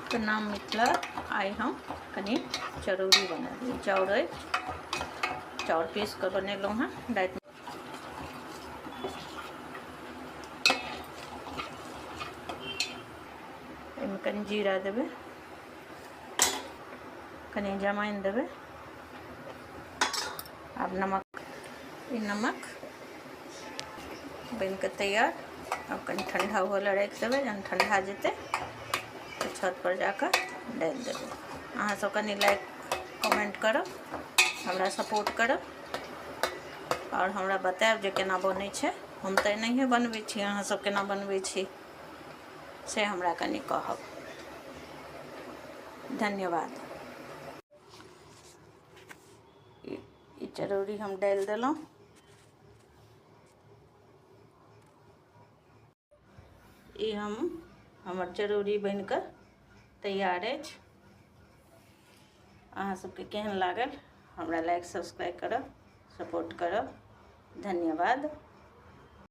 प्रणाम मिथिला। आइ हम कनि चरौरी बनेलियै। चाउर अछि, चाउर पीस कऽ बनेलहुँ हँ रातिमे। एहिमे कनि जीरा देबै, कनि जमाइन देबै, आब नमक, ई नमक बनि कऽ तैयार। आब कनि ठंडा हुअ लए राखि देबै, जहन ठंडा जेतै तऽ छत पर जाकऽ डालि देबै। अहाँ सब कनि लाइक कमेंट करब, हमरा सपोर्ट करब और हमरा बतायब जे केना बनै छै। हम तऽ एनाहिए बनबै छी, अहाँ सब केना बनबै छी से हमरा कनि कहब। धन्यवाद। ई चरौरी हम डालि देलहुँ। ई हमर चरौरी बनिकऽ तैयार अछि। अहाँ सबके केहन लागल हमरा लाइक सब्सक्राइब करब, सपोर्ट करब। धन्यवाद।